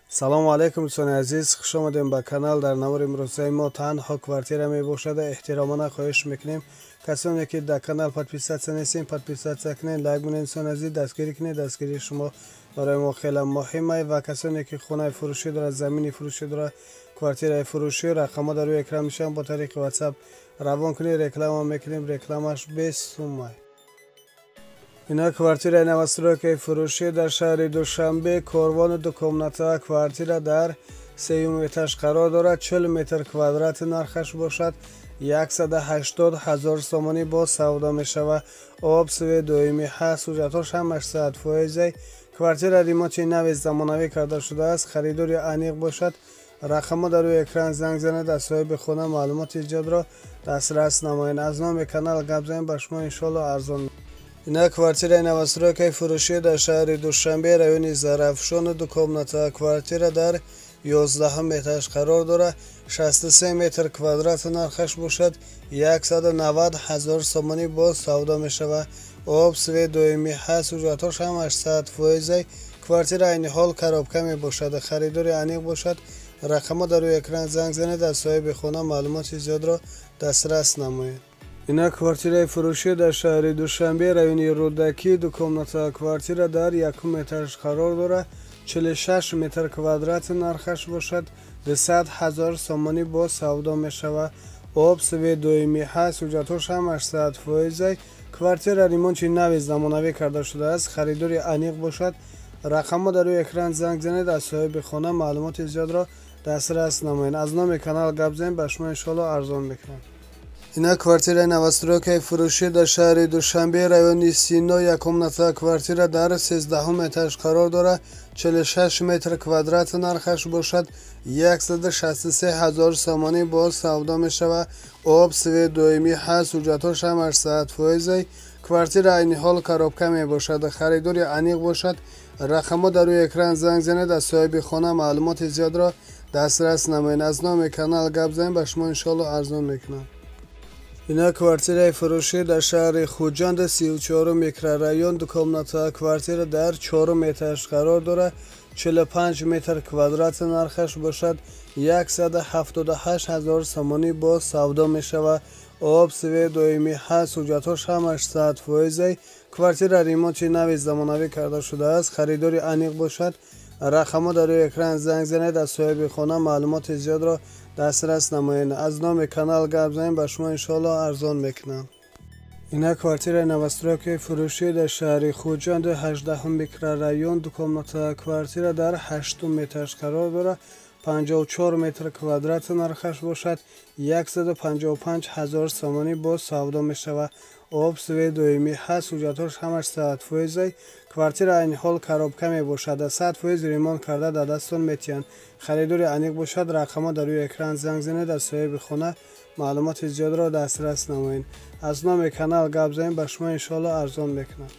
Салому алайкум, дӯстони азиз, хуш омадем ба канал. Дар навори имрӯзаи мо танҳо квартира мебошад. Эҳтиромона хоҳиш мекунем, касоне ки дар канал подписаться нестем, подписаться кунед, лайк монед. Дӯстони азиз, дастгирӣ кунед, дастгирии шумо барои мо хеле муҳим аст. Ва касоне ки хонаи фурӯшӣ дорад, замини фурӯшӣ дорад, квартираи фурӯшӣ, рақамҳо дар рӯи экран мешаванд, бо тариқи WhatsApp равон кунед, реклама мекунем, рекламаш бесумай. Ина квартираи новостройкаи фурӯшӣ дар шаҳри Душанбе, Корвони, двухкомната квартира дар сеюм этаж қарор дорад, 40 метр квадрати, нархаш бошад 180 ҳазор сомонӣ, боз савдо мешавад. Об, свет доимӣ ҳаст, ҳуҷҷатҳош ҳамаш 100%. Квартира ремонти нави замонавӣ карда шудааст. Харидори аниқ бошад, рақамҳо дар рӯи экран, занг занед, аз соҳиби хона маълумоти зиёдро дастрас намоед. Аз номи канал гап занед, ба шумо иншоалло арзон. Ина квартираи новостройкаи фурӯшӣ дар шаҳри Душанбе, райони Зарафшон, двухкомната квартира дар 11-ум этаж қарор дорад, 63 метр квадрат, нархаш бошад 190 ҳазор сомонӣ, боз савдо мешавад. Об, свет доимӣ ҳаст, ҳуҷҷатҳош ҳамаш 100%. Квартира айни ҳол коробка мебошад. Харидори аниқ бошад, рақамҳо дар рӯи экран, занг занед, аз соҳиби хона маълумоти зиёдро дастрас намоед. Ина квартираи фурӯшӣ дар шаҳри Душанбе, райони Рӯдакӣ, двухкомната квартира дар якум этаж қарор дорад, 46 метр квадрат, нархаш бошад 200 ҳазор сомонӣ, боз савдо мешавад. Об, свет доимӣ ҳаст, ҳуҷҷатҳош ҳамаш 100%. Квартира ремонти нави замонавӣ карда шудааст. Харидори аниқ бошад, рақамҳо дар рӯи экран, занг занед, аз соҳиби хона маълумоти зиёдро дастрас намоед. Аз номи канал гап занед, ба шумо иншоалло арзон мекунам. Ина квартираи новостройкаи фурӯшӣ дар шаҳри Душанбе, райони Сино, яккомната квартира дар 13-ум этаж қарор дорад, 46 метр квадрат, нархаш бошад 163 ҳазор сомонӣ, боз савдо мешавад. Об, свет доимӣ ҳаст, ҳуҷҷатҳош ҳамаш 100%. Квартира айни ҳол коробка мебошад. Харидори аниқ бошад, рақамҳо дар рӯи экран, занг занед, аз соҳиби хона маълумоти зиёдро дастрас намоед. Аз номи канал гап занед, ба шумо иншоалло арзон мекунам. Ина квартираи фурӯшӣ дар шаҳри Хуҷанд, 34-ум микрорайон, двухкомната квартира дар чорум этаж қарор дорад, 45 метр квадрат, нархаш бошад 178 ҳазор сомонӣ, боз савдо мешавад. Об, свет доимӣ ҳаст, ҳуҷҷатҳош ҳамаш 100%. Квартира ремонти нави замонавӣ карда шудааст. Харидори аниқ бошад, рақамҳо дар рӯи экран, занг занед, аз соҳиби хона маълумоти зиёдро дастрас намоед. Аз номи канал гап занед, ба шумо иншоалло арзон мекунам. Ина квартираи новостройкаи фурӯшӣ дар шаҳри Хуҷанд, 18-ум микрорайон, двухкомната квартира дар ҳаштум этаж қарор дорад, 54 метр квадрат, нархаш бошад 155 ҳазор сомонӣ, боз савдо мешавад. Об, свет доимӣ ҳаст, ҳуҷҷатҳош ҳамаш 100%. Квартира айни ҳол коробка мебошад, 100% ремонт карда дар дастон метиҳанд. Харидори аниқ бошад, рақамҳо дар рӯи экран, занг занед, аз соҳиби хона маълумоти зиёдро дастрас намоед. Аз номи канал гап занед, ба шумо иншоалло арзон мекунам.